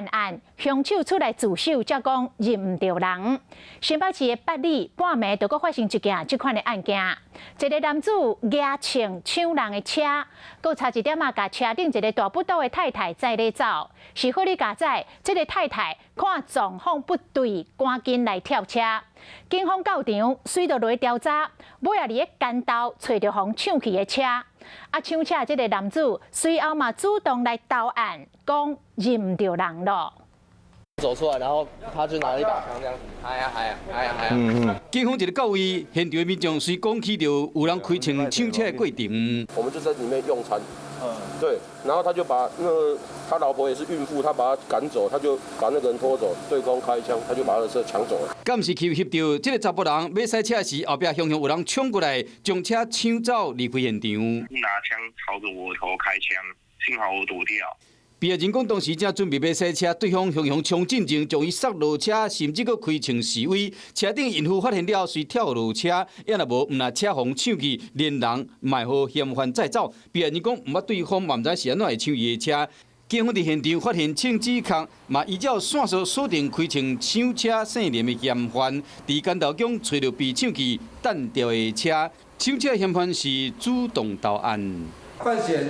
懸案，兇手出來自首，才講認毋著人。新北市的八里半暝就閣發生一件這款的案件，一个男子蜈槍搶人的車，閣差一點仔共車頂一个大腹肚的太太載咧走。是好佳哉，這个太太看狀況不對，趕緊來跳車。警方到場，隨就落去調查，尾仔佇咧間道揣著予人搶去的車。啊，搶車這个男子隨後嘛主動來投案，講認毋著人囉。走出來，然後他就拿了一把槍，這樣子，嗨呀嗨呀嗨呀嗨呀。警方一个到位，現場的民眾隨講起著有人開槍搶車的過程。我們就在裡面用餐。對，然後他就把那個他老婆也是孕婦，他把他趕走，他就把那個人拖走，對空開槍，他就把他的車搶走了。監視器翕著這个查埔人欲駛車時，後壁雄雄有人衝過來，將車搶走離開現場。拿槍朝着我頭開槍，幸好我躲掉。被害人講，當時正準備欲駛車，對方雄雄衝進前，將伊捒落車，甚至閣開槍示威。車頂孕婦發現了，隨跳落車，也若無，毋但車予人搶去，連人嘛予嫌犯載走。被害人講，毋捌對方，嘛毋知是按怎會搶伊的車。警方佇現場發現槍指控，嘛依照線索鎖定開槍搶車姓連的嫌犯，佇間道中揣著被搶去擲掉的車，搶車嫌犯是主動投案。范閒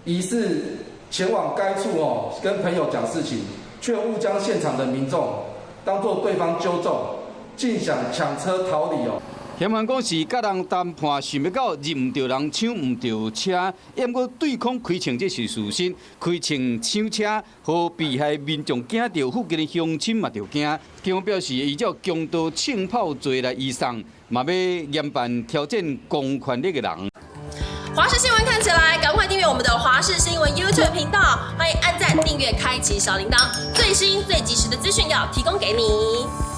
疑似前往該處哦，跟朋友講事情，卻誤將現場的民眾當作對方糾眾，竟想搶車逃離哦。嫌犯講是佮人談判，想欲到認毋著人，搶毋著車，毋過對空開槍這是事實，開槍搶車，予被害民眾驚著，附近的鄉親嘛著驚。警方表示，依照強盜槍炮罪來移送，嘛欲嚴辦挑戰公權力的人。華視新聞看起來，趕快訂閱我們的華視新聞 YouTube 頻道，歡迎按讚、訂閱、開啟小鈴鐺，最新最及時的資訊要提供給你。